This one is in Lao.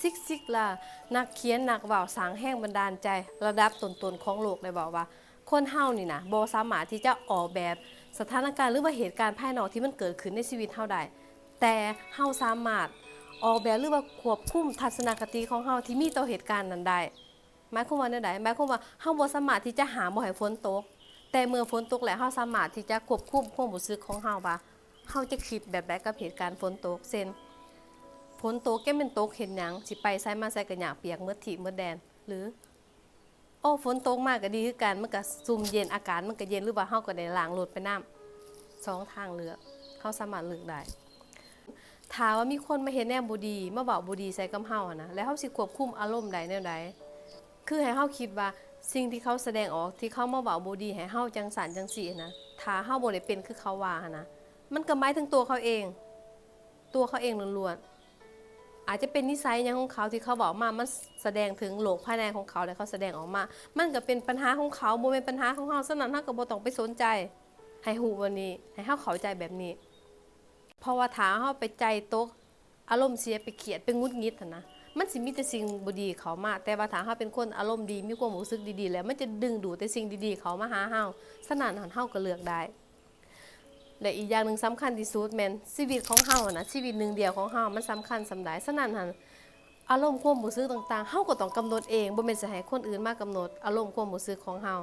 ຊິກຊິກລາ ນັກຂຽນນັກເວົ້າສ້າງແຮງບັນດານໃຈລະດັບຕົ້ນໆຂອງໂລກ ໄດ້ເວົ້າວ່າ ຄົນເຮົານີ້ນະ ບໍ່ສາມາດທີ່ຈະອອກແບບສະຖານະການ ຫຼືວ່າເຫດການພາຍນອກທີ່ມັນເກີດຂຶ້ນໃນຊີວິດເຮົາໄດ້, ແຕ່ເຮົາສາມາດອອກແບບ ຫຼືວ່າຄວບຄຸມທັດສະນະຄະຕິຂອງເຮົາທີ່ມີຕໍ່ເຫດການນັ້ນໄດ້. ໝາຍຄວາມວ່າແນວໃດ? ໝາຍຄວາມວ່າເຮົາບໍ່ສາມາດທີ່ຈະຫ້າມບໍ່ໃຫ້ຝົນຕົກ, ແຕ່ເມື່ອຝົນຕົກແລ້ວ ເຮົາສາມາດທີ່ຈະຄວບຄຸມຄວາມຮູ້ສຶກຂອງເຮົາວ່າ ເຮົາຈະຄິດແບບໃດກັບເຫດການຝົນຕົກ. ເຊັ່ນ ຝົນຕົກ ແກແມ່ນຕົກເຮັດຫຍັງ? ຊິໄປໃສມາໃສກໍຫຍ້າປຽກໝົດທີ່ໝົດແດນ ຫຼື ໂອ້ ຝົນຕົກມາກໍດີຄືກັນ, ມັນກໍຊຸ່ມເຢັນ, ອາກາດມັນກໍເຢັນ, ຫຼືວ່າເຮົາກໍໄດ້ລ້າງລົດໄປນຳ. ສອງທາງເລືອກ ເຮົາສາມາດເລືອກໄດ້. ຖ້າວ່າມີຄົນມາເຮັດແນວບໍ່ດີ, ມາເວົ້າບໍ່ດີໃສ່ກັບເຮົາຫັ້ນນະ, ແລ້ວເຮົາຊິຄວບຄຸມອາລົມໄດ້ແນວໃດ? ຄືໃຫ້ເຮົາຄິດວ່າ ສິ່ງທີ່ເຂົາສະແດງອອກ, ທີ່ເຂົາມາເວົ້າບໍ່ດີໃຫ້ເຮົາຈັ່ງຊັ້ນຈັ່ງຊີ້ຫັ້ນນະ, ຖ້າເຮົາບໍ່ໄດ້ເປັນຄືເຂົາວ່າຫັ້ນນະ, ມັນກໍໝາຍເຖິງຕົວເຂົາເອງ, ຕົວເຂົາເອງລ້ວນໆ. ອາດຈະເປັນນິໄສຫຍັງຂອງເຂົາທີ່ເຂົາເວົ້າມາ, ມັນສະແດງເຖິງໂລກພາຍໃນຂອງເຂົາ ແລະ ເຂົາສະແດງອອກມາ. ມັນກໍເປັນບັນຫາຂອງເຂົາ, ບໍ່ແມ່ນບັນຫາຂອງເຮົາ. ສະນັ້ນ ເຮົາກໍບໍ່ຕ້ອງໄປສົນໃຈ. ໃຫ້ຮູ້ວ່ານີ້, ໃຫ້ເຮົາເຂົ້າໃຈແບບນີ້. ເພາະວ່າຖ້າເຮົາໄປໃຈຕົກ, ອາລົມເສຍ, ໄປຄຽດ, ໄປຫງຸດຫງິດຫັ້ນນະ, ມັນຊິມີແຕ່ສິ່ງບໍ່ດີເຂົ້າມາ. ແຕ່ວ່າຖ້າເຮົາເປັນຄົນອາລົມດີ, ມີຄວາມຮູ້ສຶກດີໆ ແລ້ວ ມັນຈະດຶງດູດແຕ່ສິ່ງດີໆເຂົ້າມາຫາເຮົາ. ສະນັ້ນຫັ້ນ ເຮົາກໍເລືອກໄດ້. ແລະ ອີກຢ່າງໜຶ່ງສຳຄັນທີ່ສຸດແມ່ນຊີວິດຂອງເຮົາຫັ້ນນະ, ຊີວິດໜຶ່ງດຽວຂອງເຮົາ ມັນສຳຄັນສ່ຳໃດ. ສະນັ້ນຫັ້ນ ອາລົມຄວາມຮູ້ສຶກຕ່າງໆ ເຮົາກໍຕ້ອງກຳນົດເອງ, ບໍ່ແມ່ນຊິໃຫ້ຄົນອື່ນມາກຳນົດອາລົມຄວາມຮູ້ສຶກຂອງເຮົາ.